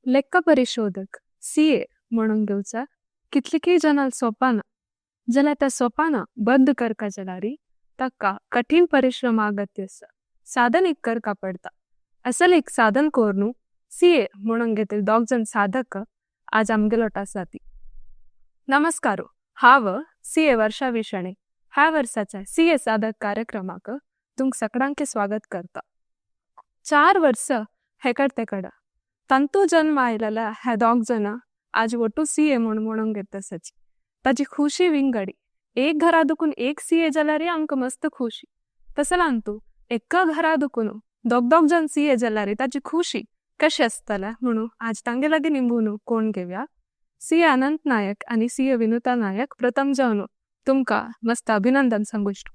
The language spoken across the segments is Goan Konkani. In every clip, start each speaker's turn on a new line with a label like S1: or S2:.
S1: ಲೆಕ್ಕ ಪರಿಶೋಧक सी ए म्हणून घेवचा कितलिकी जनाल सोपाना जला त्या सोपाना बंद करका जलारी तक्का कठीण परिश्रम अगत्य साधन एक करका पडता। असल एक साधन कोरनू सी ए म्हणून घेतील दोग जन साधक आज आमगेलोट आसाती। नमस्कारो, हाव सी ए वर्षा विषणे ह्या वर्षाचा सी ए साधक कार्यक्रमाक तुंक सकडांके स्वागत करता। 4 वर्ष हेकड तेकडा तंतु जन्म आयलाला ह्या दोग जन आज वट्टू सी ए म्हणून म्हणून घेता सची ताजी खुशी विंगडी। एक घरा दुखून एक सी ए जाल्यार आमकां मस्त खुशी, तसलान तूं एका घरा दुखून दोग दोग जन सी ए जाल्यार ताजी खुशी कशी आसतला म्हणून आज तांगे लागीं निंबून कोण घेवया। सी ए अनंत नायक आनी सी ए विनुता नायक प्रथम जावन तुमकां मस्त अभिनंदन सांगू इश्ट।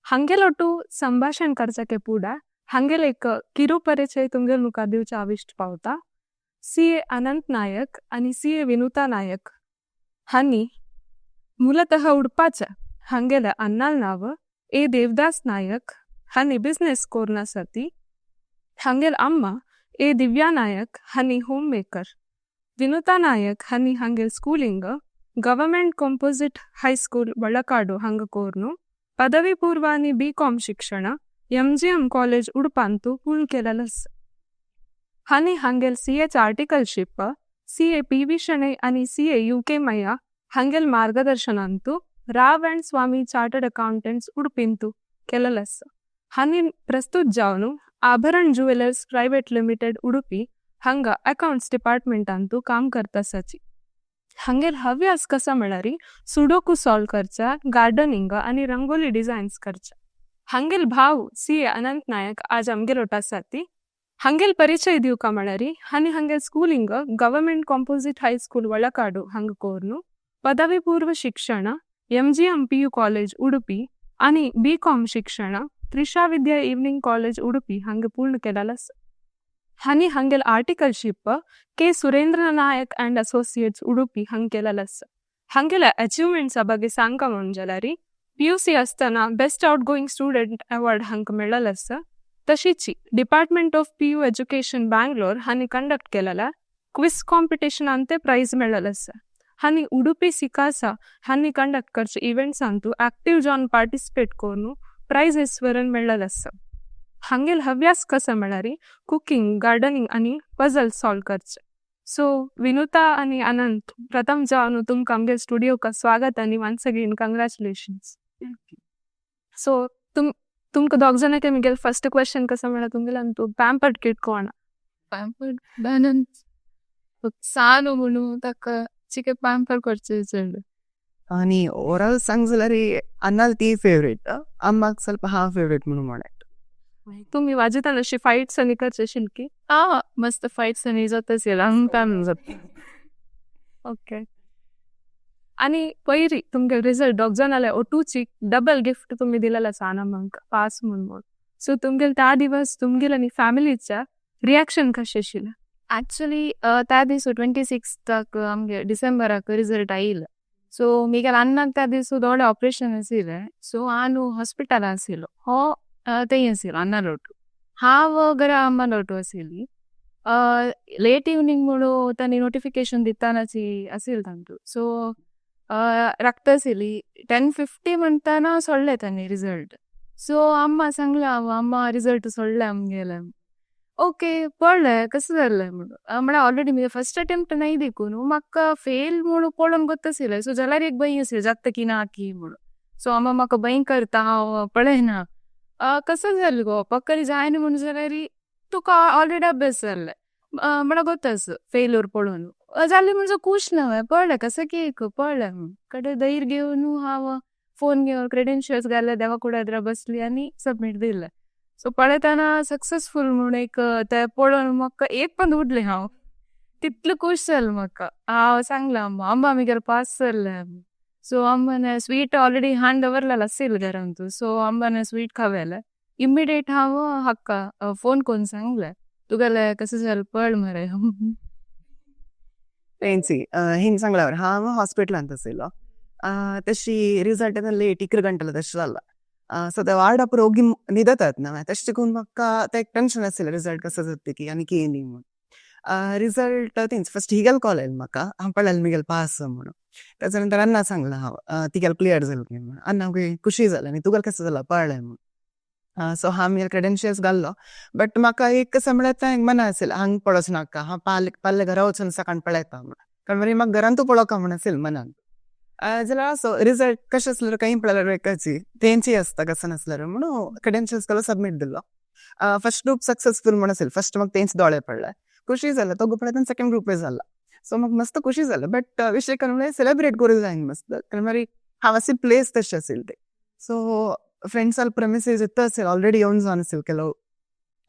S1: हांगेलोटू संभाषण करचाके पुडा हांगेल एक किरू परिचय तुमगेल मुखार दिवचा आविष्ट पावता। सी ए अनंत नायक आनी सी ए विनुता नायक हांणी मूलतः उडपाच्या हांगेले अन्नाल नाव ए देवदास नायक हांणी बिझनेस कोरनासाठी, हांगेल अम्मा ए दिव्या नायक हांणी होम मेकर। विनुता नायक हांणी हांगेल schooling government composite high school Balakadu हांग कोरनू पदवी पूर्व आनी बी कॉम शिक्षण एम जी एम कॉलेज उडपांतू पूर्ण केलेलं। हांणी हांगेल C H articleship C A P V Shenoy आनी C A you K Mayya हांगेल मार्गदर्शनांतू Rao and Swamy chartered accountants उडपिंतू केलेलं। हांणी प्रस्तुत जावन Abharan jewellers private limited Udupi हांगा अकाउंट्स डिपार्टमेंटांतू काम करता साची। हांगेल हव्यास कसा म्हळ्यार सुडोकू सॉल्व करचा, गार्डनिंग आनी रंगोली डिझायन्स करचा। हांगेल भाव सी ए अनंत नायक आज आमगेलोट आसाती। हांगेल परिचय दिवका म्हळ्यार हांणी हांगेल schooling government composite high school Valakadu हांगा कोरनू पदवी पूर्व शिक्षण M G M P U college Udupi आनी बी कॉम शिक्षण त्रिशा विद्या इव्हनिंग कॉलेज उडुपी हांगा पूर्ण केलेलं। हांणी हांगेल articleship K Surendra Nayak and associates Udupi हांगा केलेलं। हांगेल्या अचिव्हमेंट्सा ಬಗ್ಗೆ सांगका म्हणून जाल्यार पी यू सी आसतना best outgoing student award हांकां मेळ्ळेलो आसा। तशीच department of P U education Bangalore हांणी कंडक्ट केलेला क्विज कॉम्पिटिशनान ते प्रायज मेळ्ळेलो आसा। हांणी उडुपी सिकासा हांणी कंडक्ट करचे इव्हेंट्सांतू एक्टिव जावन पार्टिसिपेट करून प्रायझीस वरून मेळ्ळेलो आसा। हांगेल हव्यास कसा म्हळ्यार कुकिंग, गार्डनिंग आनी पझल सॉल्व करचे। सो विनुता आनी अनंत प्रथम जावन तुमकां आमगे स्टुडियोक स्वागत आनी वन्स अगेन कंग्रॅच्युलेशन्स। सो तुमकां दोग जाणांक म्हगेले फर्स्ट क्वेश्चन कसो म्हळ्यार तुमगेले तूं पॅम्पर्ड किड कोण?
S2: पॅम्पर्ड अनंत सानु म्हणून ताका चिके पॅम्पर करचे चड।
S3: आनी ओवरऑल सांग जाल्यार अन्नाल ती फेवरेट, अम्माक ಸ್ವಲ್ಪ हांव फेवरेट म्हणून म्हणत।
S1: तुमी वाजयताना अशी फायट्स आनी करचे आशिल्ली की?
S2: आ मस्त फायट्स आनी जाता आशिल्लें आमकां जाता।
S1: ओके, आनी पयरी तुमगे रिजल्ट दोग जाणाले ओटूची डबल गिफ्ट तुमी दिलेलो आसा आमकां पास म्हूण म्हूण, सो तुमगेले त्या दिवस तुमगेले आनी फॅमिलीच्या रिएक्शन कशें आशिल्लें?
S2: एक्चुअली त्या दिसा 26ताक आमगे डिसेंबराक रिजल्ट आयिल्लो। सो मिगेल अन्नाक त्या दिसा दोळे ऑपरेशन आशिल्लें, सो हांव हॉस्पिटलान आशिल्लो, हो थंय आशिल्लो अन्ना लोटू, हांव घरा अम्मा लोटू आशिल्ली। लेट इवनींग म्हणून तांणी नोटिफिकेशन दितानाची आशिल्लें तांतू, सो राखता आशिल्ली 10:50 म्हणटाना सोडले तांणी रिजल्ट। सो अम्मा सांगलें हांव अम्मा रिजल्ट सोडले आमगेले, ओके पळय कशें जालें म्हणून, म्हळ्यार ऑलरेडी म्हगे फर्स्ट अटेम्प्ट नाय देखून म्हाका फेल म्हणून पळोवन गोत्त आशिल्लें, सो जाल्यार एक भंय आशिल्लें जाता की ना की म्हणून। सो अम्मा म्हाका भंय करता हांव पळयना कसं जालें गो पक्करी जायना म्हणून जाल्यार तुका ऑलरेडी अभ्यास जाल्ले म्हळ्यार गोत्त आसा फेल्यूर पळोवन जालें म्हणजे खूश ना हांवें पळयलें कसं की पळयलें म्हणून कडे धैर्य घेवन हांव फोन घेवन क्रेडेन्शियल्स घाले देवा कुडाद्रा बसली आनी सबमीट दिलें। सो पळयतना सक्सेसफूल म्हणून एक ते पळोवन म्हाका एक पण उडलें हांव तितलें खूश जालें म्हाका। हांव सांगलें अम्मा अम्मा म्हगेलें पास जालें। सो अम्माने स्वीट ऑलरेडी हाण दवरलेलें आशिल्लें घरांतू, सो अम्माने स्वीट खावेलें इमिडिएट हांव हाका फोन करून सांगलें तुगेलें कसं जालें पळ मरे।
S3: पेन्सी हिंग सांगल्यावर हांव हॉस्पिटलांत आशिल्लो, तशी रिजल्ट येतना लेट 11 गंटला तशें जाला। सो ते वार्डा पुरो ओगी न्हिदतात ना, तशें चिकून म्हाका ते एक टेंशन आशिल्लें रिजल्ट कसो जाता की आनी कितें न्ही म्हूण. रिजल्ट तींच फस्ट हिगेल कॉल येयलो म्हाका, हांव पळयलें मिगेल पास म्हणून. ताच्या नंतर अन्ना सांगलां हांव तिगेल क्लियर जालें की म्हणून. अन्नाकूय खुशी जालें आनी तुगेलें कशें जालां पळय म्हूण. सो हांव मिगेल क्रेडेन्शियल्स घाल्लो, बट म्हाका एक कशें म्हळ्यार तें मना आशिल्लें हांग पळोवच नाका, हांव पाल पाल्ले घरा वचून सकाळ पळयता म्हूण, कारण मागीर म्हाका घरांतू पळोवका म्हूण आशिल्लें मनान. जाल्यार असो रिजल्ट कशें आसल्यार कांय पळयल्यार एकची तेंची आसता कसो नासल्यार म्हणून क्रेडेन्शियल्स घालून सबमीट दिलो. फस्ट ग्रूप सक्सेसफूल म्हूण आशिल्लें, फस्ट म्हाका तेंच दोळे पडले, खुशी जालें. तो ग्रुप सेकंड ग्रुपय जाला, सो म्हाका मस्त खुशी जालें. बट विशय काय म्हळ्यार सेलेब्रेट करूं जाय मस्त, कारण मागीर हांव अशी प्लेस तशी आशिल्ली ती. सो फ्रेंड्साल पुरो मेसेज येता आशिल्लो, ऑलरेडी येवन जावन आशिल्लो, केलो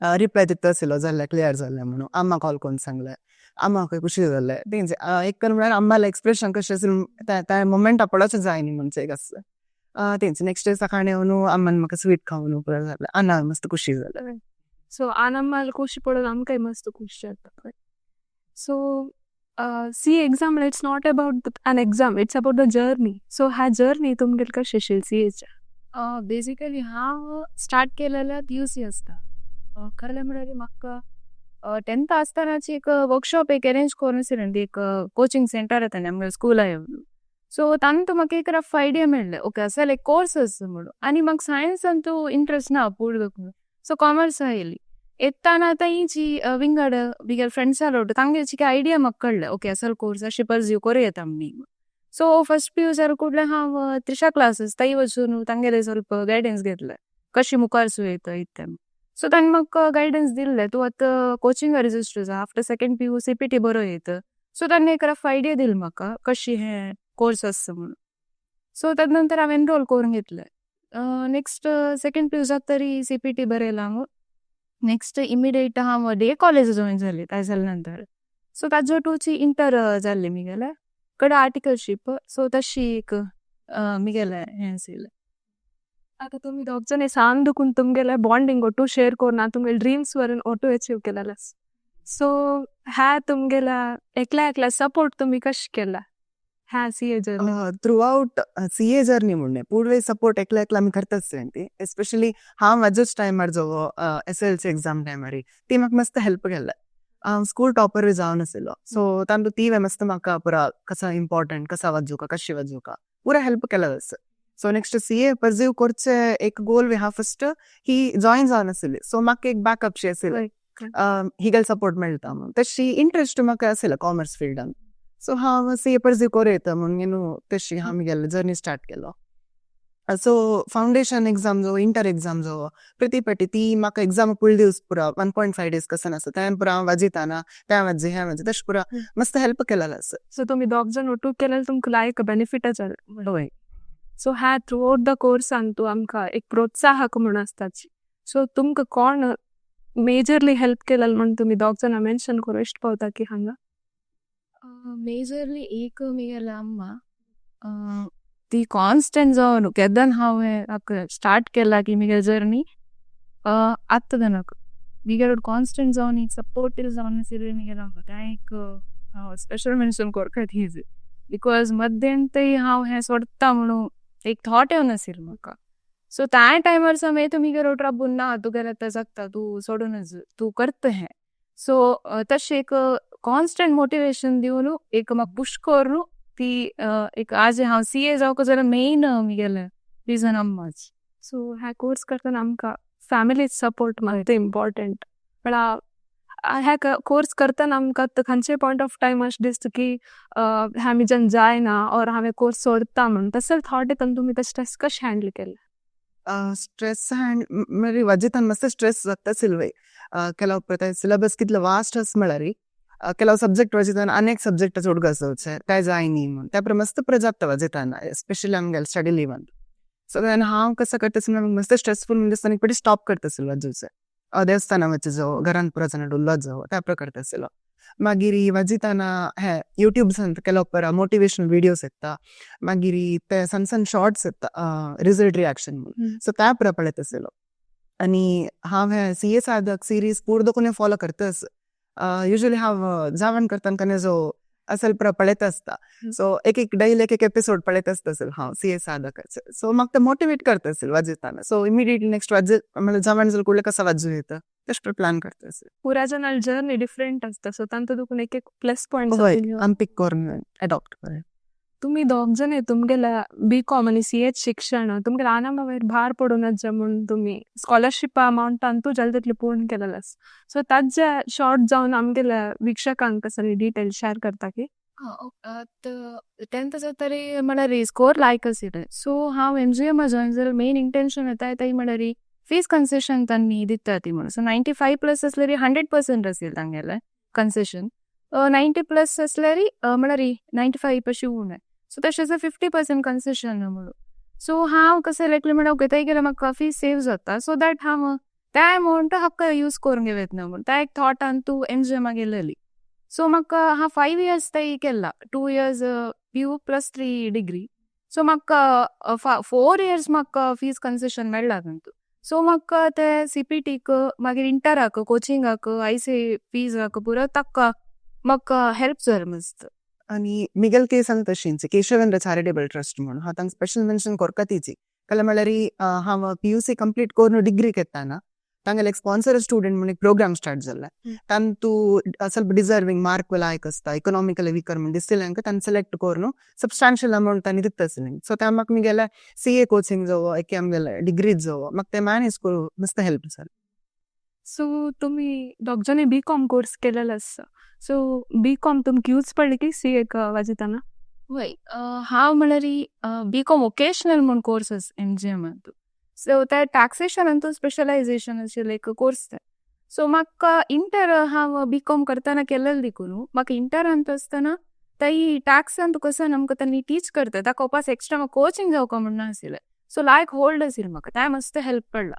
S3: रिप्लाय दिता आशिल्लो जालें क्लियर जालें म्हणून. अम्मा कॉल करून सांगलें, अम्माकूय खुशी जालें. तेंच एक कर म्हळ्यार अम्मालें एक्सप्रेशन कशें आशिल्लें त्या मोमेंटा पळोवचें जाय न्ही म्हणजे एक आसलें. तेंच नेक्स्ट डे सकाळीं येवन अम्मान म्हाका स्वीट खावन पुरो जालें, अन्ना मस्त खुशी जालें.
S1: सो आनम्माल खुशी पळोवन आमकांय मस्त खुशी जाता. So CA exam, it's not about an exam, it's about the journey. So ह्या जर्नी तुमगेली कशी आशिल्ली सी एच्या?
S2: बेसिकली हांव स्टार्ट केलेलं पी यू सी आसता. खरें म्हळ्यार म्हाका टेंथ आसतनाची एक वर्कशॉप एक अरेंज करून आशिल्लें, एक कोचिंग सेंटर येता आमगे स्कुला येवन. सो तांतू म्हाका एक रफ आयडिया मेळ्ळें, ओके असो एक कोर्स आसा म्हणून. आनी म्हाका सायन्सान तूं इंट्रस्ट ना पूर्ण, सो कॉमर्स आयली. येताना आतां विंगड बिगेल फ्रेंड्स आलो तांगेची आयडिया म्हाका कळ्ळें, ओके असल कोर्स अशें परस्यू करूं येता आमी. सो फस्ट पी यू जाल कुडले हांव त्रिशा क्लासीस थंय वचून तांगेले ಸ್ವಲ್ಪ गैडन्स घेतलें, कशी मुखार सु येता इतलें. सो तांणी म्हाका गायडन्स दिल्लें, तूं आतां कोचिंगा रजिस्टर जा, after second PU CPT बरो येता. सो तांणी एक रफ आयडिया दिली म्हाका कशी हें कोर्स आसता म्हणून. सो ताजे नंतर हांवें एनरोल करून घेतलें. नेक्स्ट सेकंड पी यू जाता तरी सीपीटी बरयला हांव. नेक्स्ट इमिडिएट हांव डे कॉलेज जॉईन जालें ताजे जाले नंतर. सो ताजो टूची इंटर जाल्लें मिगेलें कडेन आर्टिकलशीप, सो तशी एक मिगेलें हें आशिल्लें.
S1: आतां तुमी दोग जाण सान दुखून तुमगेलें बॉन्डिंग ಒಟ್ಟು शेರ್ कोरना, तुमगेले ड्रीम्स वरून ಒಟ್ಟು अचीव केलेले. सो ह्या तुमगेल्या एकल्या एकल्या सपोर्ट तुमी कशें केला ह्या C A journey?
S3: Through out C A journey म्हणणे पूर्वे सपोर्ट एकल्या एकल्या आमी करताच ती. एस्पेशली हांव म्हाजोच टायमार जो एसएसएलसी एक्झाम टायमार ती म्हाका मस्त हेल्प केल्ले. हांव स्कूल टॉपर जावन आशिल्लो, सो तांतू ती मस्त म्हाका पुरा कसा इम्पॉर्टंट कसा वाजूका कशी वाजूका पुरा हेल्प केला आसा. सो नेक्स्ट सी ए परस्यू करचे एक गोल वी हा फस्ट ही जॉईन जावन आशिल्ली, सो म्हाका एक बॅकअप शी आशिल्ली, हिगेल सपोर्ट मेळटा म्हणून. तशी इंट्रस्ट म्हाका आशिल्लो कॉमर्स फिल्डान, सो हांव सी ए परस्यू करूं येता म्हणून न्हू तशी हांव म्हगेलो जर्नी स्टार्ट केलो. सो फावंडेशन एक्झाम जो इंटर एक्झाम जो प्रति पाटी ती म्हाका एक्झाम फुल दिवस पुरा 1.5 डेज कसं आसता तें पुरा हांव वाजयताना तें वाजय हें वाजय तशें पुरा मस्त हेल्प केलेलें आसा.
S1: सो तुमी दोग जाण ಒಟ್ಟು केल्यार तुमकां लायक बेनिफिटच जालें.
S3: हय.
S1: सो ह्या थ्रू आउट the कोर्सान तूं आमकां एक प्रोत्साहक म्हूण आसताची, सो तुमकां कोण मेजरली हेल्प केलें म्हूण तुमी दोग जाणां मेन्शन करूं इश्ट पावता की हांगा?
S2: मेजरली एक मिगेले अम्मा, ती कॉन्स्टंट जावन केदन हांवें स्टार्ट केला की मिगेले जर्नी आत्तां तनक मिगेले कॉन्स्टंट जावन एक सपोर्टीव जावन आशिल्ली मिगेले अम्मा. तें एक स्पेशल मेन्शन करपा these, because मद्देंतय हांव हें सोडटा म्हणून एक थॉट येवन आशिल्लो म्हाका. सो त्या टायमार समेत मिगेले राबून ना तुगेलें आतां जाता, तूं सोडूनच तूं करता हें. सो तशें एक कॉन्स्टंट मोटिवेशन दिवन एक म्हाका पुश करून ती एक आज हांव सी ए जावंक जाल्यार मेन मिगेलें रिजन अम्माच.
S1: सो ह्या कोर्स करतना आमकां फॅमिली सपोर्ट मात इम्पॉर्टंट. पण ह्या कोर्स करतना आमकां खंयचे पॉयंट ऑफ टायम अशें दिसता की ह्या म्हज्यान जायना ऑर हांवें कोर्स सोडता म्हूण, तसो थॉट येता तुमी ते स्ट्रेस कशें हँडल केलें?
S3: स्ट्रेस हँड मागीर वाजयताना मस्त स्ट्रेस जाता सिल्वय. ಕೆಲವು सिलेबस कितलो वास्ट आसा म्हळ्यार ಕೆಲವು सब्जेक्ट वाजयताना आनी एक सब्जेक्टाचो उडगास जावचें काय जाय न्ही म्हूण त्या प्रमाण मस्त पुरो जाता वाजयताना, एस्पेशली आमगेले स्टडी लिवान. सो तेन्ना हांव कसो करता आसलें, मस्त स्ट्रेसफूल म्हणजे दिसता पयलीं स्टॉप करता आसलो वाजोवचें, देवस्थाना वचूं जावं घरान पुरो जाणां उल्लोत जावं त्या प्रकार करता आसलो. मागीर वाजयताना हे युट्यूब ಕೆಲವು ಪರ मोटिवेशनल विडियोज येता, मागीर ते सण सण शॉर्ट्स येता रिजल्ट रिएक्शन म्हणून, सो त्या पुरो पळयता आसलो. आनी हांव हे सी ए साधक सिरीज पूर्ण कोणी फॉलो करताच. युजली हांव जेवण करतना कन्या जो असल पुरा पळयत आसता. सो एक एक डेली एक एक एपिसोड पळयत आसता असेल हांव सी ए साधकाचे. सो म्हाका ते मोटिवेट करता असेल वाजयताना. सो इमिडिएटली नेक्स्ट वाज म्हळ्यार जवण जाल्यार कुडले कसा वाजू येता तशें प्लॅन करता असेल.
S1: पुरा जणां जर्नी डिफरंट असता, सो तांतू तुका एक एक प्लस पॉइंट.
S3: हय, आमी पिक करून एडॉप्ट कर.
S1: तुम्ही दोग जण तुमगेला बी कॉम आणि सी एच शिक्षण तुमगेला आनामावेर भार पडूनच म्हणून तुम्ही स्कॉलरशिप अमाउंट अंतू जल्दी पूर्ण केलेलं. सो ताज्या शॉर्ट जावन आमगेल्या वीक्षकांक सगळी डिटेल शेअर करता की?
S2: टेंथ जातरी म्हळ्यार स्कोर लायक आशिल्ले, सो हांव एम जी एम जॉयन जालें. मेन इंटेन्शन येता ती म्हळ्यार फीस कन्सेशन तांणी दिता ती म्हणून. सो 95+ असल्यार 100% आशिल्लें तांगेलें कन्सेशन, 90+ असल्यार म्हळ्यार 95 पशी उणें, सो तशें 50% कन्सेशन म्हणून. सो हांव कशें लायकलें म्हणल्यार, ओके, थंय गेल्यार म्हाका फीस सेव जाता, सो that हांव त्या अमाउंट हक्क यूज करून घेवं येता म्हणून त्या एक थॉटान तूं एम जी एमा गेलेली. सो म्हाका हांव 5 इयर्स थंय केला, 2 years PU plus 3 degree. So म्हाका 4 इयर्स म्हाका फीस कन्सेशन मेळ्ळा तातूंत. सो म्हाका ते सीपीटीक, मागीर इंटराक कोचिंगाक, आयसीएआय फीजाक पुरो ताका म्हाका हेल्प जालें मस्त.
S3: आणि मिगेल केस आनी तशींच केशवेंद्र चॅरिटेबल ट्रस्ट म्हणून हांव तांकां स्पेशल मेन्शन करता तिची. कल म्हळ्यार हांव पीयूसी कंप्लीट करून डिग्री घेताना तांगेले एक स्पॉन्सर स्टुडंट म्हणून एक प्रोग्राम स्टार्ट जाल्ले. तांतू ಸ್ವಲ್ಪ ಡಿಸರ್ವಿಂಗ್ ಮಾರ್ಕ್ ಲಾಯಕ್ आसता, इकॉनॉमिकली विकर म्हण दिसलें, तांकां सिलेक्ट करून सबस्टान्शियल अमाउंट तांणी दिता आसलें. सो त्या म्हाका मिगेले सी ए कोचिंग जावं, एक आमगेले डिग्रीज जावं, म्हाका ते मॅनेज करूं मस्त हेल्प जालें.
S1: सो तुम्ही दोग बी कॉम कोर्स केलेलो आसा, सो बी कॉम तुमकां यूज पडली की सी एक वाजयताना?
S2: वय, हांव म्हळ्यार बी कॉम वोकेशनल म्हूण कोर्स आसा एम जी एमांतू. सो त्या टॅक्सेशन स्पेशलायझेशन आशिल्लें एक कोर्स ते. सो म्हाका इंटर हांव बी कॉम करतना केलेलें देखून म्हाका इंटरांत आसतना थंय टॅक्सान कसं आमकां तांणी टीच करता, ताका उपास एक्स्ट्रा म्हाका कोचिंग जावका म्हण नाशिल्लें. सो लायक होल्ड आशिल्लें म्हाका, तें मस्त हेल्प पडला.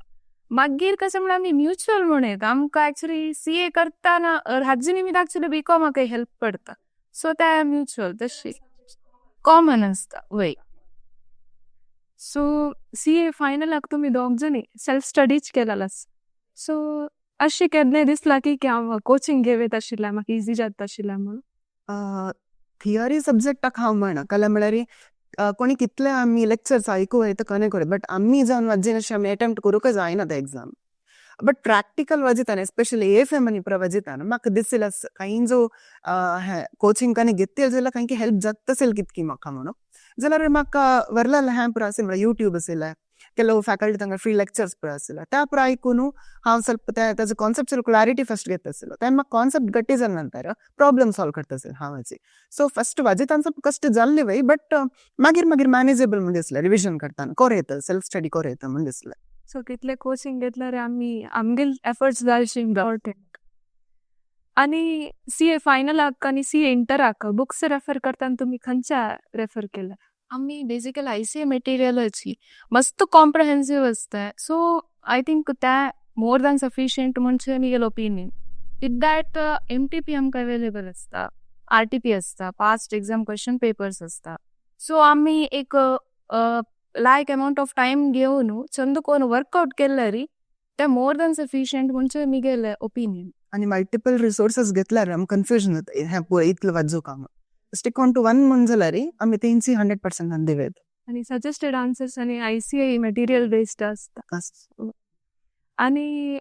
S2: मागीर कशें म्हळ्यार आमी म्युच्युअल म्हण येता आमकां, एक्चुअली सी ए करतना हाजे निमित्त एक्चुअली बी कॉमाक हेल्प पडटा. सो ते म्युच्युअल तशी कॉमन आसता, वय.
S1: सो सी ए फायनलाक तुमी दोग जणी सेल्फ स्टडीज केलेलो. सो अशें केन्नाय दिसलां की की हांव कोचिंग घेवयत आशिल्लें, म्हाका इजी जाता आशिल्लें म्हणून?
S3: थियरी सब्जेक्टाक हांव म्हणा, कल म्हळ्यार कोणी कितले आमी लेक्चर्स आयकू येता, कने करूं, बट आमी जावन वाजेन अशें आमी अटेम्प्ट करूंक जायना ते एक्झाम. बट प्रॅक्टिकल वाजयताना, एस्पेशली ए एफ एम आनी पुरा वाजयताना, म्हाका दिसलें कांय जो कोचिंग कने घेतले जाल्यार कांय हेल्प जाता असेल कितकी म्हाका म्हणून. जाल्यार म्हाका वरलेलें हें पुरा आशिल्लें, म्हळ्यार युट्यूब आशिल्लें, ಕೆಲವು ಫ್ಯಾಕಲ್ಟಿ तांकां फ्री लेक्चर्स पुरा आशिल्ले, त्या पुरा आयकून हांव ಸ್ವಲ್ಪ ताजो कॉन्सेप्चुअल क्लॅरिटी फर्स्ट घेता आशिल्लो. ते म्हाका कॉन्सेप्ट गट्टी जाले नंतर प्रॉब्लम सॉल्व करता आशिल्लें हांव हाची. सो फर्स्ट वाजयताना ಸ್ವಲ್ಪ कश्ट जाल्ले वय, बट मागीर मागीर मॅनेजेबल म्हण दिसलें. रिविजन करताना कोर येता, सेल्फ स्टडी कोर येता म्हण दिसलें.
S1: सो कितले कोचिंग घेतल्यार आमी आमगेले एफर्ट्स जाय इम्पॉर्टंट. आणि सी ए फायनलाक आनी सी ए इंटराक बुक्स रेफर करताना तुमी खंयच्या रेफर केला?
S2: आमी बेसिकली आयसीएआय मटेरियलाची मस्त कॉम्प्रहेन्सिव आसता, सो I think त्या मोर दॅन सफिशियंट म्हणजे म्हगेलो opinion. With that MTP आमकां अवेलेबल आसता, आरटीपी आसता, पास्ट एक्झाम क्वेश्चन पेपर्स आसता. सो आमी एक लायक अमाउंट ऑफ टायम घेवन चंद कोन वर्कआउट केल्यार ते मोर दॅन सफिशियंट म्हणजे म्हगेलें ओपिनियन.
S3: आणि मल्टिपल रिसोर्सेस घेतल्यार आमकां कन्फ्युजन जाता, हें पळय इतलें वाजू काम, स्टिक ऑन टू वन म्हण जाल्यार आमी तेंची 100% दिवेत.
S1: आणि सजेस्टेड आन्सर्स आणि आयसीएआय मटेरियल बेस्ड आसता. आणि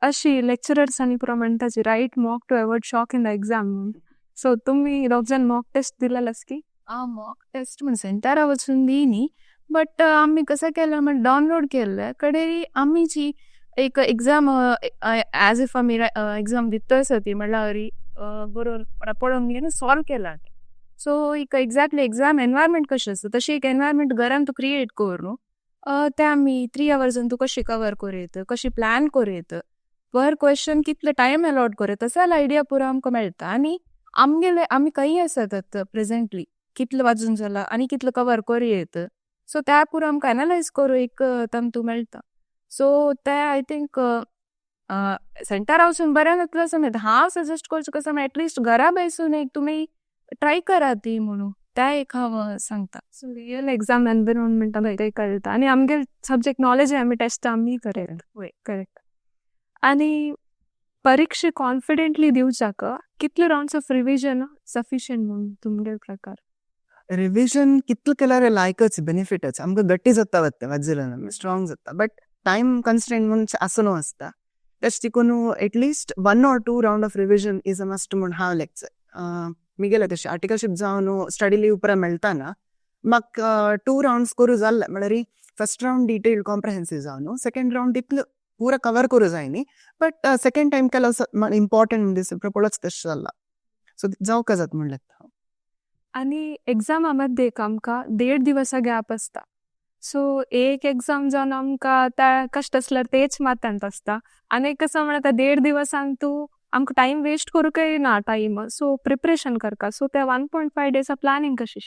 S1: अशी लेक्चरर्स आनी पुरो म्हणटाची, "Write mock to avoid shock in the exam." So तुमी दोग जाण मॉक टेस्ट दिलेलास की?
S2: मॉक टेस्ट म्हण सेंटरा वचून दिनी, बट आमी कसं केलं म्हण डावनलोड केल्ले कडे आमी जी एक एक्झाम ॲज if आमी एक्झाम दिता आसा ती म्हणल्यार बरोबर पळोवन घेवन सॉल्व केला. सो एक एक्झॅक्टली एक्झाम एनवायरमेंट कशें आसता तशी एक एनवायरमेंट घरान तूं क्रिएट करून ते आमी 3 आवर्सान तूं कशी कवर करूं येता, कशी प्लॅन करूं येता, पर क्वेश्चन कितले टायम अलॉट करूं येता, तसो जाल्यार आयडिया पुरो आमकां मेळटा. आनी आमगेले आमी खंय आसात आतां प्रेझेंटली, कितले वाजून जाला आनी कितले कवर करूं येता, सो त्या पुरो आमकां एनालायज करूं एक तांतू मेळटा. सो ते I think सेंटरा वचून बरें जातलें अशें न्हय, हांव सजेस्ट करचें कसं म्हळ्यार एटलिस्ट घरा बसून एक तुमी ट्राय करात ती म्हणून त्या एक हांव सांगता.
S1: सो रियल एक्झाम एनवायरमेंट ते कळटा आनी आमगे सब्जेक्ट नॉलेज आमी टेस्ट आमी करयता.
S2: वय.
S1: करेक्ट. आणि परीक्षे कॉन्फिडेंटली दिवचाक कितले राउंड्स ऑफ रिव्हिजन सफिशियंट म्हणून तुमगे प्रकार?
S3: रिव्हिजन कितलं केल्यार लायकच बेनिफिटच. आमकां गट्टी जाता वता वाजयल्यान स्ट्रॉंग जाता, बट टायम कन्स्ट्रेंट म्हणून आसनो आसता. तशें देखून at least one or two round of revision is a must म्हूण हांव लेखता. मिगेले तशें आर्टिकलशीप जावन स्टडी लीव पुरा मेळटाना म्हाका टू राउंड्स करूं जाल्ले. म्हळ्यार फर्स्ट राउंड डिटेल्ड कॉम्प्रिहेन्सिव जावन सेकंड राउंड तितलो पुरा कवर करूं जायनी, बट सेकंड टायम केलो इम्पॉर्टंट दिस पळोवच तशें जाला. सो जावका जाता म्हूण लेखता हांव.
S1: आनी एग्जामा मध्ये आमकां देड दिवसा गॅप आसता. सो एक एग्जाम जावन आमकां त्या कश्ट आसल्यार तेच माथ्यांत आसता आनी कसो म्हळ्यार देड दिवसान तूं आमकां टायम वेस्ट करूंकय ना टायम, सो प्रिपरेशन करका. सो त्या 1.5 डेजा प्लॅनिंग कशी?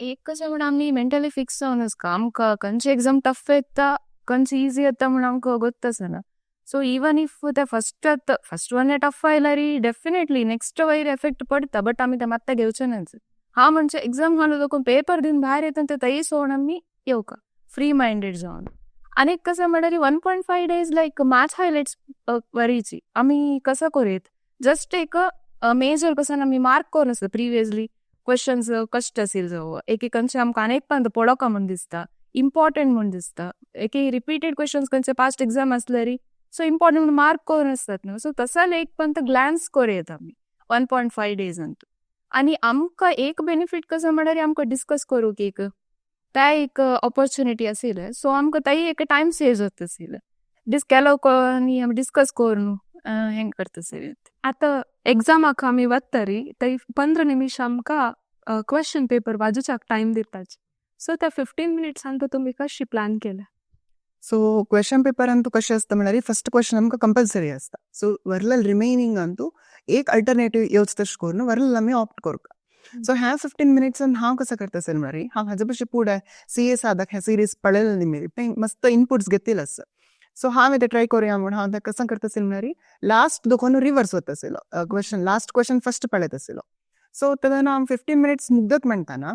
S2: एक कशें म्हण आमी मेंटली फिक्स जावन आसता. आमकां खंयची एग्जाम टफ येता, खंयची इजी येता म्हण आमकां गोत्त आसना. सो इवन if ते फर्स्ट फर्स्ट वन टफ आयल्यार डेफिनेटली नेक्स्ट वयर एफेक्ट पडटा, बट आमी ते मात्ता घेवचे नाच. हा म्हणजे एग्जाम हॉल लोक पेपर दिवन भायर येता ते तय सोड आमी येवका फ्री मायंडेड जावन. आनी कसं म्हळ्यार 1.5 days like match highlights वरीची आमी कसं करूयत, जस्ट एक मेजर कसं आमी मार्क करून आसता प्रिवियसली क्वेश्चन्स कश्ट असेल जावं एक खंयचे आमकां आनी एक पण पळोवका म्हूण दिसता, इम्पॉर्टंट म्हूण दिसता, एक रिपीटेड क्वेश्चन्स खंयचे पास्ट एग्जाम आसल्यारी सो इम्पॉर्टंट मार्क करून आसतात न्हू. सो तसो एक पण ग्लॅन्स करूं आमी 1.5 डेज अंतू. आनी आमकां एक बेनिफीट कसं म्हळ्यार आमकां डिस्कस करूंक एक त्या एक ऑपॉर्च्युनिटी आशिल्ले. सो आमकां ताई एक टायम सेव जाता आशिल्ले डिस केलो आनी आमी डिस्कस करून हें करता आशिल्ले.
S1: आतां एग्जामाक आमी वत्तरी थंय 15 निमिश आमकां क्वेश्चन पेपर वाजूच्याक टायम दिताच. सो त्या 15 मिनिट्सान तुमी कशी प्लॅन केले?
S3: सो क्वेश्चन पेपर अंतू कशें आसता म्हळ्यार फर्स्ट क्वेश्चन आमकां कंपल्सरी आसता. सो वरलेल रिमेनिंग अंतू एक अल्टरनेटिव्ह येवच तशें करून वरलेल आमी ऑप्ट करता. सो ह्या 15 मिनिट्सान हांव कसं करता असेल म्हळ्यार हांव हाजे पशी पुढे सी ए साधक ह्या सिरीज पळयलेली मी ते मस्त इनपुट्स घेतलेले आसा. सो हांव ते ट्राय करूया म्हूण हांव कसं करता असेल म्हळ्यार लास्ट दोकोन रिवर्स वता आशिल्लो क्वेश्चन, लास्ट क्वेश्चन फर्स्ट पळयत आशिल्लो. सो तेन्ना हांव 15 मिनिट्स मुग्दत म्हणटाना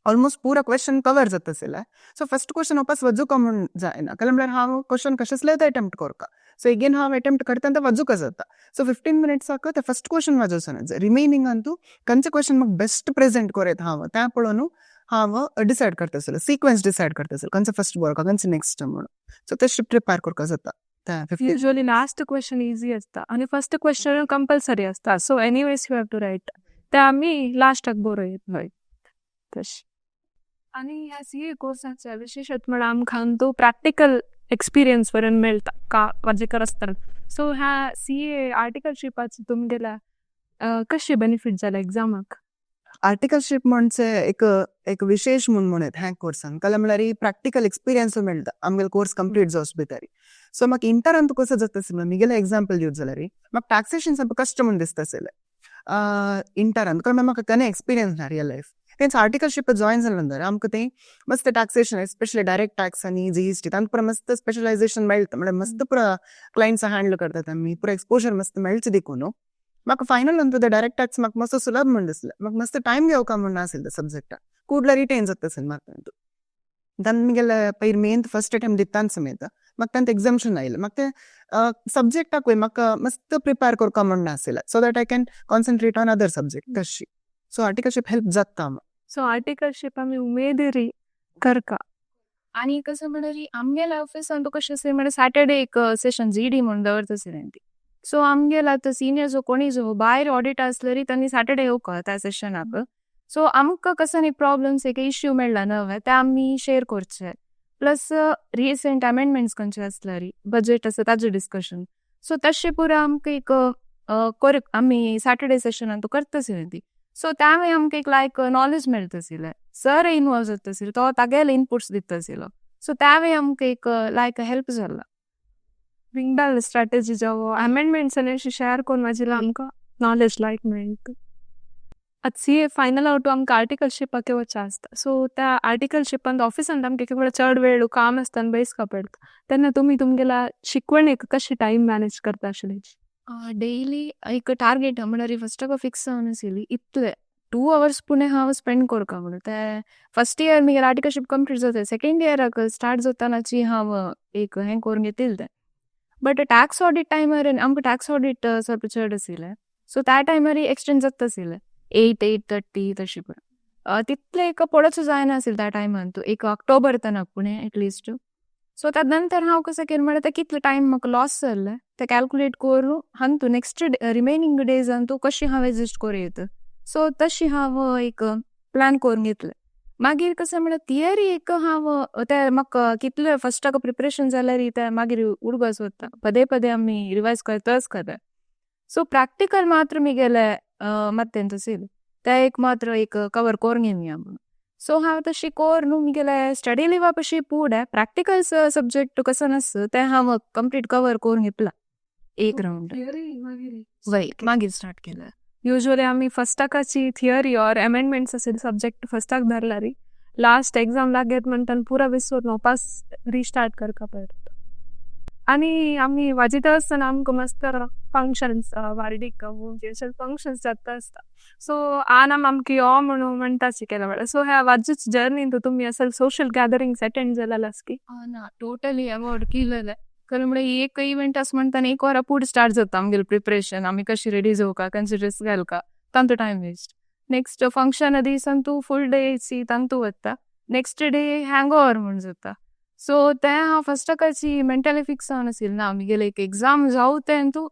S3: ऑलमोस्ट पुरा क्वेश्चन कवर जाता आशिल्लें. सो फर्स्ट क्वेश्चन वापस वजुका म्हूण जायना, कारण म्हळ्यार हांव क्वेश्चन कशेंसले ते अटेम्प्ट करता. सो एगेन हांव अटेम्प्ट करता ते वजुका जाता. सो 15 मिनिट्साक ते फर्स्ट क्वेश्चन वाजोवचो, रिमेनिंग अंतू खंयचे क्वेश्चन म्हाका बेस्ट प्रेजेंट करयत हांव तें पळोवन हांव डिसायड करता आशिल्लें, सिक्वेन्स डिसायड करता आशिल्लें, खंयचो फर्स्ट बरोवका खंयचो नेक्स्ट म्हणून. सो तशें प्रिपेर करपाक जाता ते 15.
S1: युजली लास्ट क्वेश्चन इजी आसता आनी फर्स्ट क्वेश्चन कंपल्सरी आसता. So anyways you have to write ते आमी लास्टाक बरोयत.
S3: हय.
S1: तशें. आनी ह्या सी ए कोर्साचे विशेशत म्हळ्यार आमकां अंतू प्रॅक्टिकल एक्सपिरियन्स वरून मेळटा का वाजेकर आसतना. सो ह्या सी ए आर्टिकलशिपाचो तुमगेल्या कशें बेनिफीट जाला एग्जामाक?
S3: आर्टिकलशीप म्हणजे एक एक विशेष म्हूण म्हणत ह्या कोर्सान, कारण म्हळ्यार प्रॅक्टिकल एक्सपिरियन्स मेळटा आमगेलो कोर्स कंप्लीट जावचे भितर. सो म्हाका इंटरान तुका कसं जाता आशिल्लें, मिगेलें एग्जाम्पल दिवच जाल्यार म्हाका टॅक्सेशन सामकें कश्ट म्हूण दिसता आशिल्लें इंटरान, कारण म्हाका केन्ना एक्सपिरियन्स ना रियल लायफ. तेंच आर्टिकलशीप जॉयन जालें नंतर आमकां तें मस्त टॅक्सेशन, एस्पेशली डायरेक्ट टॅक्स आनी जीएसटी तांकां पुरा मस्त स्पेशलायझेशन मेळटा. म्हळ्यार मस्त पुरा क्लायंट्स हँडल करतात आमी, पुरा एक्सपोजर मस्त मेळचें देखून म्हाका फायनल अंतू ते डायरेक्ट टॅक्स म्हाका मस्त सुलभ म्हूण दिसलें. म्हाका मस्त टायम घेवका म्हूण नाशिल्लें सब्जेक्टाक, ಕೂಡ್ಲೆ रिटेन जाता आशिल्लें म्हाका. तांकां मिगेले पयर मेन फर्स्ट अटेम्प्ट दितान समेत म्हाका तांकां एग्जाम्शन आयलें. म्हाका तें सब्जेक्टाकूय म्हाका मस्त प्रिपेर करपा म्हूण नाशिल्लें, so that I can concentrate on other subject तशी. सो आर्टिकलशीप हेल्प जाता.
S1: सो आर्टिकलशीप आमी उमेदीरी करका.
S2: आनी कसं म्हळ्यार आमगेल्या ऑफिसान कशें आसा म्हळ्यार सॅटर्डे एक सेशन जी डी म्हणून दवरता आशिल्लें ती. सो आमगेला आतां सिनियर्स कोणी जो भायर ऑडिट आसल्यारी तांणी सॅटर्डे येवका त्या सेशनाक. सो आमकां कसं न्ही प्रॉब्लम्स एक इश्यू मेळ्ळा नवे ते आमी शेअर करचे, प्लस रिसंट अमेंडमेंट्स खंयचे आसल्यारी, बजेट आसा ताजें डिस्कशन. सो तशें पुरा आमकां एक कर आमी सॅटर्डे सेशनान करता आशिल्लें ती. सो त्यामुळे आमकां एक लायक नॉलेज मेळटा आशिल्लें, सर इनवॉल्व जाता आशिल्लो, तो तागेले इनपुट्स दिता आशिल्लो. सो त्यावेळी आमकां एक लायक हेल्प जाला.
S1: रिंग स्ट्रॅटेजी जावं अमेंडमेंट्स अशी शेअर करून वाजिला आमकां नॉलेज लायक मेळटा. आतां सी ए फायनल आवट आमकां आर्टिकलशिपाक वचचें आसता. सो त्या आर्टिकलशिपान ऑफिसान आमकां एक वेळा चड वेळ काम आसता आनी बैसका पडटा, तेन्ना तुमी तुमगेल्या शिकवणेक कशी टायम मॅनेज करता आशिल्ली?
S2: डेली एक टार्गेट म्हळ्यार फर्स्ट ऑफ फिक्स जावन आशिल्ली इतले 2 आवर्स पुणे हांव स्पेंड करका म्हणून. ते फर्स्ट इयर म्हगेलें आर्टिकलशीप कंप्लीट जाता, सेकंड इयराक स्टार्ट जातानाची हांव एक हें करून घेतिल्लें तें. बट टॅक्स ऑडिट टायमार आमकां टॅक्स ऑडिट ಸ್ವಲ್ಪ चड आशिल्लें, सो त्या टायमार एक्सटेंड जाता आशिल्लें, 8, 8:30 तशी पण. तितलें एक पडोच जायना आशिल्लें त्या टायमान तूं एक ऑक्टोबर तनक पूण एटलिस्ट. सो त्यात नंतर हांव कसं केलें म्हळ्यार, ते कितलो टायम म्हाका लॉस जाल्लें ते कॅल्कुलेट करून हांतू नेक्स्ट रिमेनींग डेजान तूं कशी हांव एडजस्ट करूं येता, सो तशी हांव एक प्लॅन करून घेतलें. मागीर कसं म्हळ्यार, थियरी एक हांव ते म्हाका कितले फस्टाक प्रिपरेशन जाल्यार ते मागीर उडगास वता, पदे पदे आमी रिवायज करताच करता. सो प्रॅक्टिकल मात्र मिगेले मत्तेंत आशिल्लें, ते एक मात्र एक कवर करून घेवया म्हणून. सो हांव तशी करून न्हू मिगेले स्टडी लिवा पशी पुढे प्रॅक्टिकल सब्जेक्ट कसं नासता ते हांव कंप्लीट कवर करून घेतला एक राउंड. वय, मागीर स्टार्ट केलं.
S1: युजली आमी फस्टाकाची थियरी ऑर अमेंडमेंट्स असेल सब्जेक्ट फस्टाक धरलारी, लास्ट एक्झाम लागेत म्हणटान पुरा विसरून वापस रिस्टार्ट करका पडटा. आनी आमी वाजिता आसतना आमकां मस्त फंक्शन्स, वार्डीक अशे फंक्शन्स जाता आसता. सो आन आमकां यो म्हणून म्हणटाची केल्या वेळार. सो ह्या वाजूच जर्नीन तुमी असेल सोशल गॅदरिंग्स अटेंड जालेले आसकी?
S2: ना, टोटली अवॉयड केलेले. कारण म्हळ्यार एक इव्हेंट आसा म्हणटाना एक वरा पुढे स्टार्ट जाता आमगेलें प्रिपरेशन, आमी कशी रेडी जावका, खंयचे ड्रेस घालका, तांतू टायम वेस्ट. नेक्स्ट फंक्शन दिसान तूं फूल डे सी तांतू वता, नेक्स्ट डे हँग ओवर म्हूण जाता. सो तें हांव फस्टाकाची मेंटली फिक्स जावन आशिल्लें, ना आमगेलें एक एक्झाम जावं तें तूं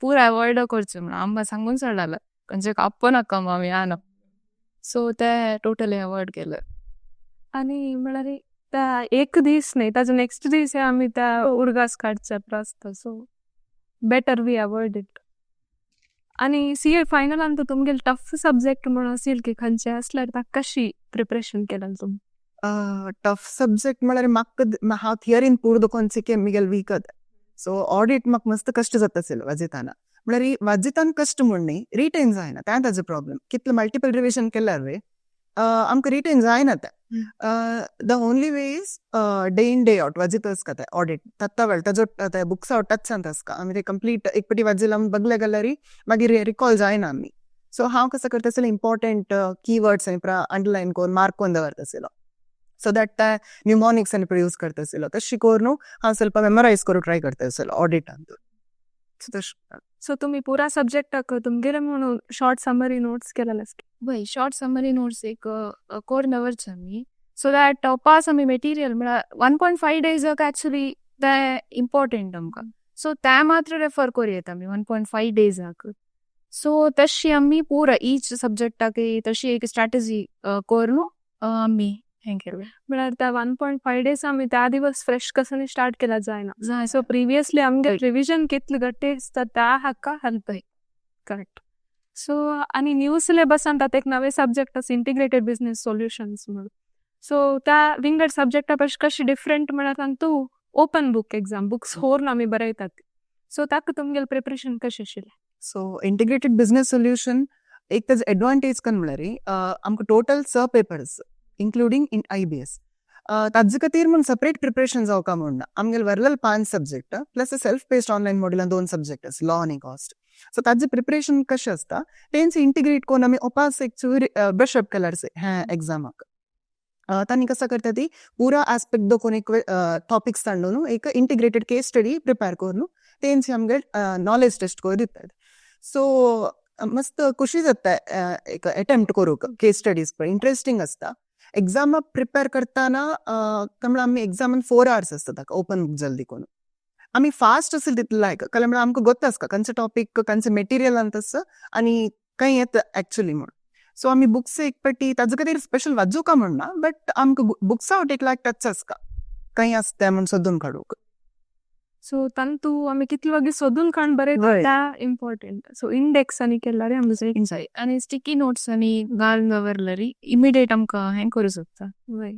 S2: पुरा अवॉयड करचें म्हणून. आमकां सांगून सोडलेलें, खंयचे आपोवं नाका आमी आना. सो तें टोटली अवॉयड केलें.
S1: आनी म्हळ्यार त्या एक दीस न्ही, ताजो नेक्स्ट दीस आमी त्या उडगास काडचे आसता, so better we avoid it. आनी सीए फायनलान तुमगेले टफ सब्जेक्ट म्हणून आसील की खंयचे आसल्यार ताका कशी प्रिपरेशन केलें तुमी?
S3: टफ सब्जेक्ट म्हळ्यार म्हाका हांव थियरीन पूर दोकोन सिके मिगेल वीक. सो ऑडिट म्हाका मस्त कश्ट जाता आशिल्लो वाजिताना. म्हळ्यार वाजितान कश्ट म्हूण न्ही, रिटेन जायना तें ताजो प्रॉब्लम. कितले मल्टिपल रिविजन केल्यार वे आमकां रिटेन जायना तें. The only way is day in day out वाजित आसता तें ऑडिट तत्ता वेळ ताजो ते बुक्स आवट टच आसता. आमी ते कंप्लीट एक पटी वाजिल आमी बगले गेल्यार मागीर रिकॉल जायना आमी. सो हांव कसं करता आशिल्लें, इम्पॉर्टंट कीवर्ड्स आनी पुरा अंडरलायन करून मार्क करून दवरता आशिल्लो, सो that ते न्युमॉनिक्स आनी यूज करता आशिल्लो. तशें करून हांव ಸ್ವಲ್ಪ मेमोरायज करूंक ट्राय करता आशिल्लो ऑडिटान. सो तशें.
S1: सो तुमी पुरा सब्जेक्टाक तुमगेले म्हणून शॉर्ट समरी नोट्स केलेले आसता?
S2: वय, शॉर्ट समरी नोट्स एक करून दवरचे आमी, सो that पास आमी मटेरियल म्हळ्यार 1.5 डेजाक एक्चुली ते इम्पॉर्टंट आमकां, सो ते मात्र रेफर करूं येता आमी 1.5 डेजाक. सो तशी आमी पुरा ईच सब्जेक्टाक तशी एक स्ट्रॅटजी करून आमी हें केलें.
S1: म्हळ्यार त्या 1.5 डेज आमी त्या दिवस फ्रेश कसं स्टार्ट केला जायना.
S2: जाय.
S1: सो प्रिवियसली आमगे रिविजन कितले गट्टे आसता त्या हाका हेल्प. करेक्ट. सो आनी न्यू सिलेबसान आतां एक नवे सब्जेक्ट आसा, इंटिग्रेटेड बिजनेस सोल्युशन्स म्हणून. सो त्या विंगड सब्जेक्टा पशी कशी डिफरंट म्हळ्यार तांतू ओपन बुक एक्झाम, बुक्स होर्न आमी बरयतात. सो ताका तुमगेलें प्रिपरेशन कशें आशिल्लें?
S3: सो इंटिग्रेटेड बिजनेस सोल्युशन एक ताजो एडवांटेज कन म्हळ्यार आमकां टोटल स papers including in IBS. ताजे खातीर म्हूण सेपरेट प्रिपरेशन जावका म्हूण ना. आमगेले वरलेले पांच subject plus self paced online मॉड्युलान दोन सब्जेक्ट आसा, लॉ आनी कॉस्ट. सो ताजे प्रिपरेशन कशें आसता, तेंच इंटिग्रेट करून आमी ओपास एक चूर ब्रश अप केल्यार ह्या एग्जामाक. तांणी कसं करता ती पुरा आस्पेक्ट दाखोवन एक टॉपिक्स तांडून एक इंटिग्रेटेड केस स्टडी प्रिपेर करून तेंच आमगे नॉलेज टेस्ट करून दितात. सो मस्त खुशी जाता एक अटेम्प्ट करूंक केस स्टडीज पळय, इंट्रस्टींग आसता. एग्जामाक प्रिपेर करतना म्हळ्यार आमी एग्जामान 4 आवर्स आसता ताका ओपन बुक जल्दी करून आमी फास्ट असेल तितले लायक, कारण म्हळ्यार आमकां गोत्त आसता खंयचो टॉपीक खंयचो मेटिरियल आसा आनी खंय येता एक्चुअली म्हूण. सो आमी बुक्स एक पाटी ताजे खातीर स्पेशल वाजूका म्हण ना, बट आमकां बुक्सा एक लायक टच आसता खंय आसता म्हूण सोदून काडूंक.
S1: सो तांतू आमी कितले वगी सोदून काण बरयता त्या इम्पॉर्टंट. सो इंडेक्स आनी केल्यार आमचे
S2: आनी स्टिकी नोट्स आनी घालून दवरल्यार इमिडिएट आमकां हें करूं शकता.
S1: वय.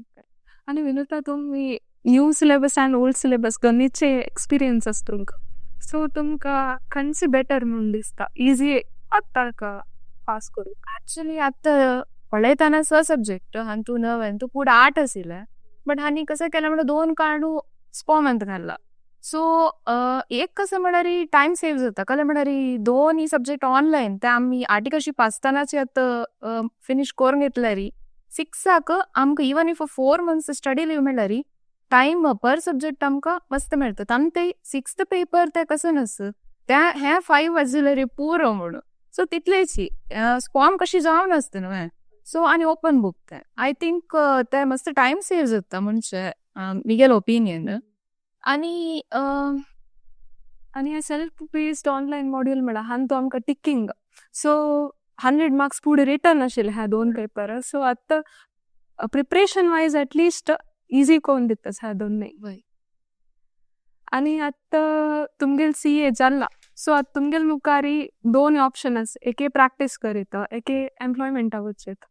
S1: आनी विनुता, तुमी new syllabus and old syllabus दोनीचे एक्सपिरियन्स आसा तुमकां. सो तुमकां खंयचे बेटर म्हणून दिसता, इजी आतां पास करूंक?
S2: एक्चुअली आतां पळयतना स सब्जेक्ट हांतू नव्यान तूं पुढे आठ आशिल्ले, बट हांणी कसं केलें म्हळ्यार दोन काडू स्पॉमांत घातला. सो एक कसं म्हळ्यार टायम सेव जाता, कळ्ळें? म्हळ्यार दोन सब्जेक्ट ऑनलायन ते आमी आर्टिकलशीप आसतनाच आतां फिनीश करून घेतल्यार सिक्साक आमकां even if 4 months study leave मेळ्ळ्यार टायम पर सब्जेक्ट आमकां मस्त मेळटा. तांकां ते सिक्स्थ पेपर ते कसं नस त्या हे फायव वाजलेरी पुरो म्हणून. सो तितलेची स्कॉम कशी जावन आसता न्हू. सो आनी ओपन बूक ते I think ते मस्त टायम सेव जाता म्हणजे मिगेल ओपिनियन आनी
S1: आनी हे सेल्फ बेस्ड ऑनलायन मॉड्यूल म्हळ्यार हांतू आमकां टिकिंग, सो 100 मार्क्स फुडें रिटर्न आशिल्ले ह्या दोन पेपर. सो आतां preparation wise at least easy कोवन दिता ह्या दोनूय. आनी आतां तुमगेल सीए जाला, सो आतां तुमगेल मुखारी दोन ऑप्शन आसा. एके प्रॅक्टीस करीत, एके एम्प्लॉयमेंटा वचत.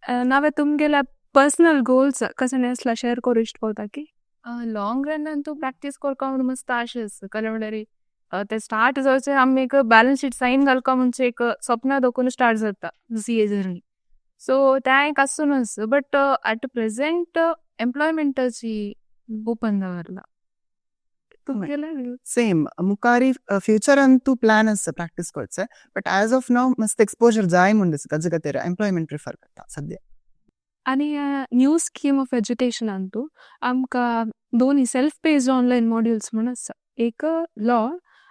S1: नावे तुमगेल्या पर्सनल गोल्स कशें आसला शेअर करूं इश्ट पवता की?
S2: लाँग रन तूं प्रॅक्टीस करपा म्हणून मस्त आशे आसा. कळ्ळें? म्हणल्यार ते स्टार्ट जावचे आमी एक बॅलन्स शीट सायन घालका म्हणजे एक स्वप्न दाखोवन स्टार्ट जाता सीए जर्नी. सो तें एक आसून आसा, बट एट प्रेझेंट एम्प्लॉयमेंटाची ओपन दवरला.
S1: तुमगेले?
S3: सेम, मुखारी फ्युचर अंतू प्लॅन आसा प्रॅक्टीस करचे, बट एज ऑफ नाव मस्त एक्सपोजर जाय म्हूण दिसता. ताजे खातीर एम्प्लॉयमेंट प्रिफर करता सद्या.
S1: आनी new scheme of education Antu आमकां दोनी सेल्फ बेस्ड ऑनलायन मॉड्यूल्स म्हूण आसा, एक लॉ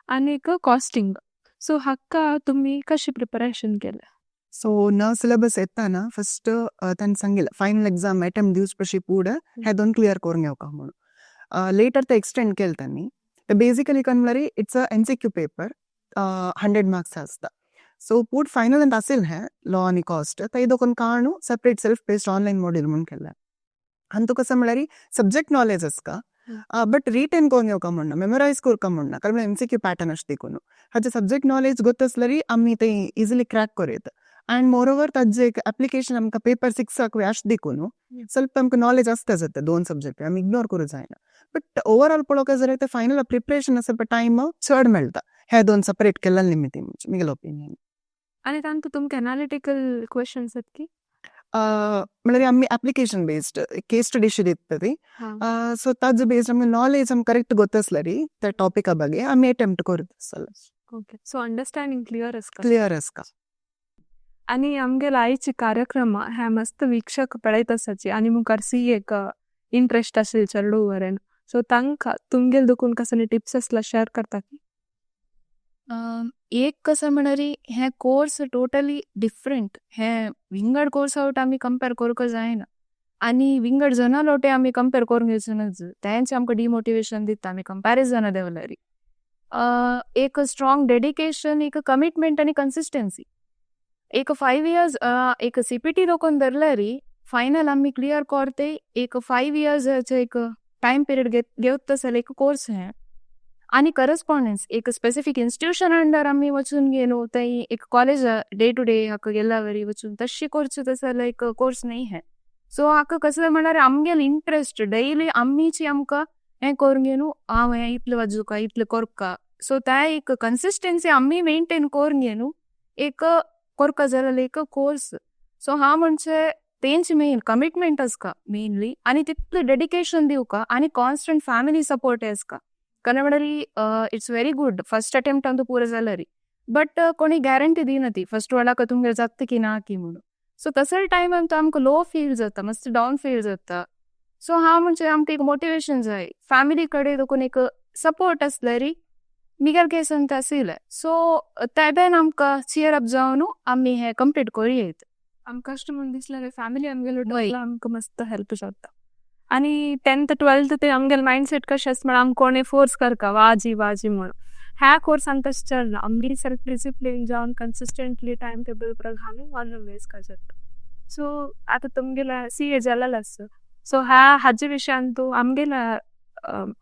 S1: आनी एक कॉस्टिंग. सो हाका तुमी कशी प्रिपरेशन केलें?
S3: सो नव सिलेबस येताना फस्ट तांणी सांगिल्लें, फायनल एक्झाम अटेम्प्ट दिवचे पशी पुढे हे दोन क्लियर करून घेवका म्हणून. लेटर ते एक्सटेंड केले तांणी. ते बेसिकली काय म्हणल्यार it's a MCQ paper, 100 marks आसता. सो पूण फायनल आसिल हे लॉ आनी कॉस्ट ते दोन काणू separate self based online module म्हणून केले. आनी तुका कसं म्हणल्यार सब्जेक्ट नॉलेज आसता, बट रिटेन करून घेवका म्हणना, मेमोरायज करका म्हणना, कारण एमसीक्यू पॅटर्न आसता देखून. हाचे सब्जेक्ट नॉलेज गोत आसल्यार आमी ते इजिली क्रॅक करूं येता. अँड मोर ओवर ताजे एक एप्लिकेशन आमकां पेपर सिक्साक आसता देखून ಸ್ವಲ್ಪ आमकां नॉलेज आसता जाता. दोन सब्जेक्ट आमी इग्नोर करूं जायना, बट ओवरऑल पळोवंक जाल्यार ते फायनल प्रिपरेशन आसा पळय, टायम चड मेळटा हे दोन सेपरेट केल्ले निमित्त, मिगेलो ओपिनियन.
S1: आनी तांतू तुमकां एनालिटिकल क्वेश्चन्स येत की?
S3: म्हणल्यार आमी एप्लिकेशन बेस्ड केस स्टडी दिता ती. सो ताजे बेस्ड आमी नॉलेज आमकां करेक्ट गोत आसल्यार त्या टॉपिका ಬಗ್ಗೆ आमी अटेम्प्ट करता आसतले.
S1: ओके, सो अंडरस्टँडिंग क्लियर आसता.
S3: क्लियर आसता.
S1: आनी आमगेले आयची कार्यक्रम ह्या मस्त वीक्षक पळयत आसाची आनी मुखार सी एक इंट्रस्ट आशिल्ले चेडूं वरेन, सो तांकां तुमगेल दुखून कसले टिप्स आसल्यार शेअर करता की?
S2: एक कसं म्हणल्यार हे कोर्स टोटली डिफरंट. हे विंगड कोर्स आवट आमी कंपेर करूंक जायना आनी विंगड जनां लोटे आमी कंपेर करूंक येवचे नज. तेंचे आमकां डिमोटिवेशन दिता आमी कंपॅरिजन देंवल्यार. एक स्ट्रॉंग डेडिकेशन, एक कमिटमेंट आनी कन्सिस्टन्सी. एक 5 इयर्स एक सीपीटी दोकोन धरल्यारी फायनल आमी क्लियर करते. एक 5 इयर्स एक टायम पिरियड घेवता जाल्यार एक कोर्स हे. आनी करस्पॉन्डन्स एक स्पेसिफीक इन्स्टिट्यूशन अंडर आमी वचून घेवन थंय एक कॉलेज डे टू डे हाका गेल्या वरी वचून तशी करचे तसो जाल्यार एक कोर्स न्हय हें. सो हाका कसलें म्हणल्यार आमगेले इंट्रस्ट डेली आमीची आमकां हें करून घेवन हांव हें इतलें वाजूका, इतलें करका. सो ते एक कन्सिस्टन्सी आमी मेंटेन करून घेवन एक करपा जाल्यार एक कोर्स. सो हांव म्हणजे तेंच मेन कमिटमेंट आसता मेनली आनी तितलें डेडिकेशन दिवका आनी कॉन्स्टंट फॅमिली सपोर्ट आसता. कारण म्हणल्यार it's very good first attempt Antu पुरो जाल्यार, बट कोणी गॅरंटी दिना ती फर्स्ट वेळाक तुमगेर जाता की ना की म्हणून. सो तसले टायम आमकां लो फील जाता, मस्त डावन फील जाता. सो हांव म्हणजे आमकां एक मोटिवेशन जाय, फॅमिली कडेन देखून एक सपोर्ट आसल्यार. मिगेल केसान आशिल्लें, सो तेबेन आमकां चियर अप जावन आमी हें कंप्लीट करूं येत.
S1: आमकां कश्ट म्हूण दिसल्यार फॅमिली आमगेलो आमकां मस्त हेल्प जाता. आनी टेंथ ट्वेल्थ ते आमगेले मायंडसेट कशें आसता म्हळ्यार आमकां कोणें फोर्स करका वाजी वाजी म्हणून. ह्या कोर्सान तशें चलना. आमगे सेल्फ डिसिप्लीन जावन कन्सिस्टंटली टायम टेबल प्रमाण ऑन वेज जाता. सो आतां तुमगेले सीए जालेलें आसा, सो ह्या हाजे विशयान तूं आमगेल्या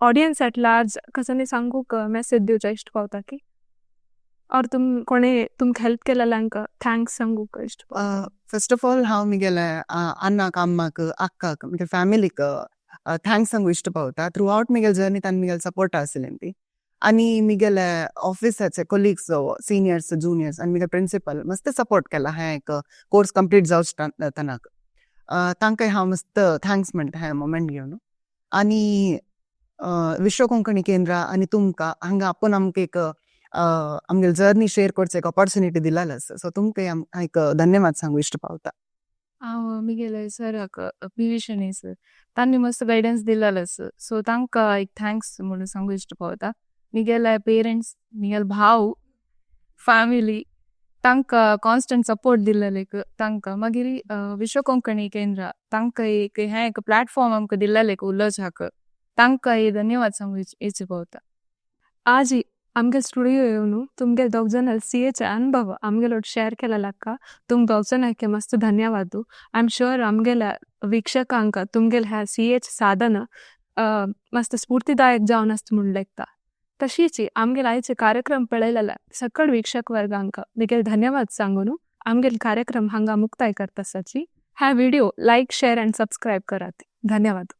S1: ऑडियन्स एट लार्ज कसनी सांगूक मेसेज दिवच्या इश्ट पावता की, ऑर तुम कोणे तुमकां हेल्प केलेल्यांक thanks सांगूक इश्ट?
S3: फर्स्ट ऑफ ऑल हांव मिगेले अण्णाक, अम्माक, अक्काक, मिगेले फॅमिलीक thanks सांगू इश्ट पावता. थ्रू आवट मिगेल जर्नी तांणी मिगेल सपोर्ट आशिल्लें ती. आनी मिगेले ऑफिसाचे कोलिग्स, सिनियर्स, जुनियर्स आनी मिगेले प्रिंसिपल मस्त सपोर्ट केला हें एक कोर्स कंप्लीट जावचे तनाक. तांकांय हांव मस्त thanks म्हणटा हें मोमेंट घेवन. आनी विश्व कोंकणी केंद्र आनी तुमकां हांगा आपूण आमकां एक आमगेले जर्नी शेअर करचे एक ऑपॉर्च्युनिटी दिलेलें आसा, सो तुमकां एक धन्यवाद सांगू इश्ट पावता.
S2: हांव मिगेले सराक, पी वी शणै सर, तांणी मस्त गायडन्स दिल्लेलेस. सो तांका एक thanks म्हणून सांगू इष्ट पावता. मिगेले पेरेंट्स, मिगेले भाव, फॅमिली, तांका कॉन्स्टंट सपोर्ट दिल्लेलेक तांका. मागिरी विश्व कोंकणी केंद्र, तांका एक हें एक प्लॅटफॉर्म आमकां दिल्लेलेक उलोवच्याक, तांका धन्यवाद सांगू इच्छ पावता.
S1: आजी आमगे स्टुडिओ येवन तुमगे दोग जाणां सीएचे अनुभव आमगेलोट शेअर केलेलाका तुम दोग जाणांके मस्त धन्यवाद. I am sure आमगेल्या वीक्षकांक तुमगेले ह्या सीएच साधन मस्त स्फूर्तिदायक जावन आसता म्हूण लेखता. तशीच आमगेले आयचे कार्यक्रम पळयलेल्या सकळ वीक्षक वर्गांक मिगेल धन्यवाद सांगून आमगेले कार्यक्रम हांगा मुक्ताय करता साची. ह्या video like, share and subscribe करात. धन्यवाद.